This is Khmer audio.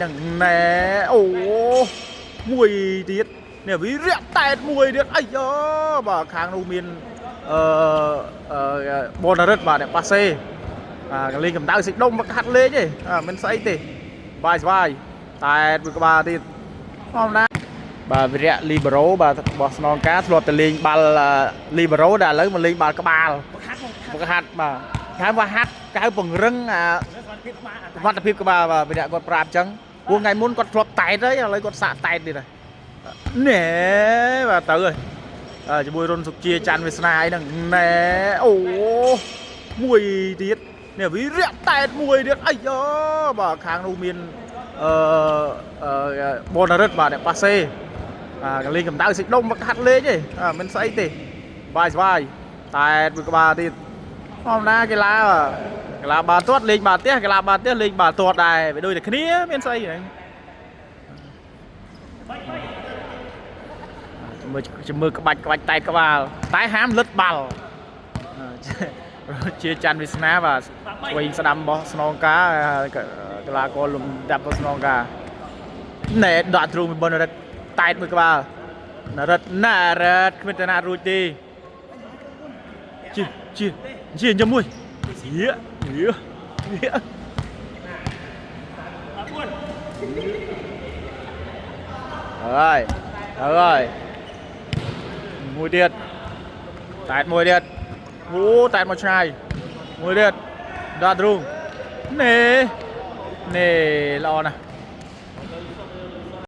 ហ្នឹងណែអូមួយទៀតនេះវីរៈតែតមួយទៀតអាយ៉បាទខាងនោះមានអឺអឺបនរិទ្ធបាទអ្នកប៉ាសេបាទលេងកម្ដៅសិចដុំមកហាត់លេងទេអាមិនស្អីទេបាយស្បាយតែតមួយក្បាលទៀតធម្មតាបាទវីរៈលីបេរ៉ូបាទរបស់ស្នងការធ្លាប់តែលេងបាល់លីបេរ៉ូដែលឥឡូវមកលេងបាល់ក្បាល ហាត់ មកហាត់បាទហៅว่าហាត់កៅពង្រឹងអា សមត្ថភាពក្បាល សមត្ថភាពក្បាលបាទវីរៈគាត់ប្រាប់អញ្ចឹងព្រោះថ្ងៃមុនគាត់ធ្លាប់តែតហើយឥឡូវគាត់សាកតែតទៀតហើយណែបាទទៅហើយអើជាមួយរុនសុជាច័ន្ទវាសនាអីហ្នឹងណែអូមួយទៀតនេះវីរៈតែតមួយទៀតអាយ៉បាទខាងនោះមានអឺអឺបនរិទ្ធបាទអ្នកប៉ាសេបាទលេងកម្ដៅសិចដុំមកហាត់លេងទេអាមិនស្អីទេបាយស្បាយតែតមួយក្បាលទៀត ធម្មតាកីឡាបាទកីឡាបាល់ទាត់លេងបាល់ទះកីឡាបាល់ទះលេងបាល់ទាត់ដែរវាដូចតែគ្នាមានស្អីហ្នឹងមើលមើលក្បាច់ក្បាច់តែក្បាលតែហាមលិតបាល់ជាច័ន្ទវាសនាបាទឆ្វេងស្ដាំរបស់ស្នងការកីឡាករលំដាប់របស់ស្នងការណែដាក់ទ្រូងពីបុនរិទ្ធតែតមួយក្បាលនរិទ្ធណារិទ្ធគ្មានតាណារួចទេ ជាជាជាញ៉ាំមួយយេយេយេហើយហើយមួយទៀតតែតមួយទៀតអូតែតមកឆ្ងាយមួយទៀតដល់ទ្រូងណេណេល្អណាស់